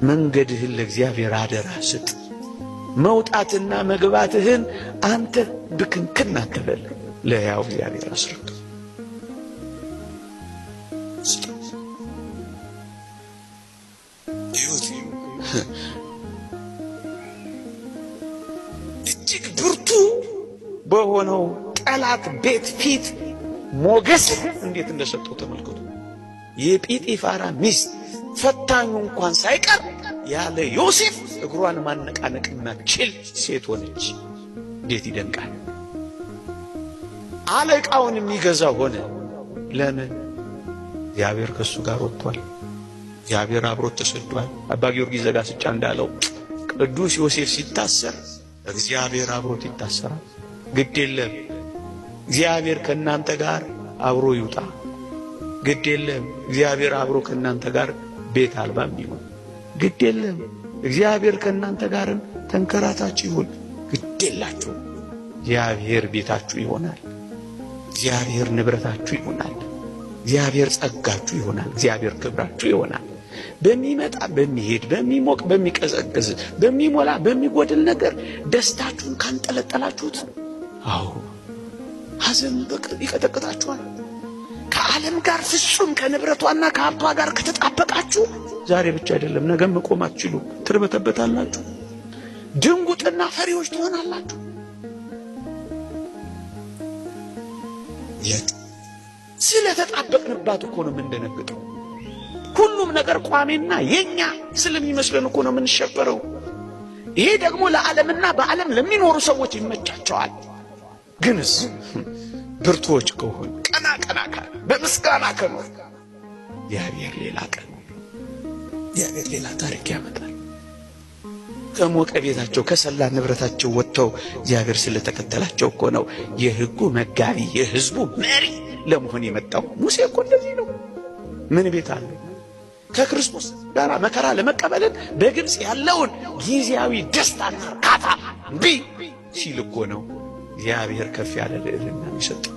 መንገድህን ለእግዚአብሔር አደራ ስጥ። መውጣትና መግባትህን አንተ ብክንክን አትበል፣ ለሕያው እግዚአብሔር አስረክብ። እጅግ ብርቱ በሆነው ጠላት ቤት ፊት ሞገስ እንዴት እንደሰጠው ተመልከቱ። የጲጢፋራ ሚስት ፈታኙ እንኳን ሳይቀር ያለ ዮሴፍ እግሯን ማነቃነቅ የማትችል ሴት ሆነች። እንዴት ይደንቃል! አለቃውን የሚገዛ ሆነ። ለምን? እግዚአብሔር ከእሱ ጋር ወጥቷል። እግዚአብሔር አብሮት ተሰዷል። አባ ጊዮርጊስ ዘጋስጫ እንዳለው ቅዱስ ዮሴፍ ሲታሰር እግዚአብሔር አብሮት ይታሰራል። ግድ የለም እግዚአብሔር ከእናንተ ጋር አብሮ ይውጣ። ግድ የለም እግዚአብሔር አብሮ ከእናንተ ጋር ቤት አልባም ይሁን። ግድ የለም እግዚአብሔር ከእናንተ ጋርም ተንከራታች ይሁን። ግድ የላችሁ፣ እግዚአብሔር ቤታችሁ ይሆናል። እግዚአብሔር ንብረታችሁ ይሆናል። እግዚአብሔር ጸጋችሁ ይሆናል። እግዚአብሔር ክብራችሁ ይሆናል። በሚመጣ በሚሄድ፣ በሚሞቅ በሚቀዘቅዝ፣ በሚሞላ በሚጎድል ነገር ደስታችሁን ካንጠለጠላችሁት፣ አዎ ሐዘን ይቀጠቅጣችኋል። ከዓለም ጋር ፍጹም ከንብረቷና ከሀብቷ ጋር ከተጣበቃችሁ ዛሬ ብቻ አይደለም ነገም መቆም አትችሉ፣ ትርበተበታላችሁ፣ ድንጉጥና ፈሪዎች ትሆናላችሁ። ስለተጣበቅንባት እኮ ነው የምንደነግጠው። ሁሉም ነገር ቋሚና የኛ ስለሚመስለን እኮ ነው የምንሸበረው። ይሄ ደግሞ ለዓለምና በዓለም ለሚኖሩ ሰዎች ይመቻቸዋል። ግንስ ብርቱዎች ከሆን፣ ቀና ቀና ካለ፣ በምስጋና ከኖር፣ እግዚአብሔር ሌላ ቀን፣ እግዚአብሔር ሌላ ታሪክ ያመጣል። ከሞቀ ቤታቸው ከሰላ ንብረታቸው ወጥተው እግዚአብሔር ስለተከተላቸው እኮ ነው የሕጉ መጋቢ የሕዝቡ መሪ ለመሆን የመጣው። ሙሴ እኮ እንደዚህ ነው። ምን ቤት አለ? ከክርስቶስ ጋር መከራ ለመቀበልን በግብፅ ያለውን ጊዜያዊ ደስታና እርካታ እምቢ ሲል እኮ ነው እግዚአብሔር ከፍ ያለ ልዕልና የሚሰጠው።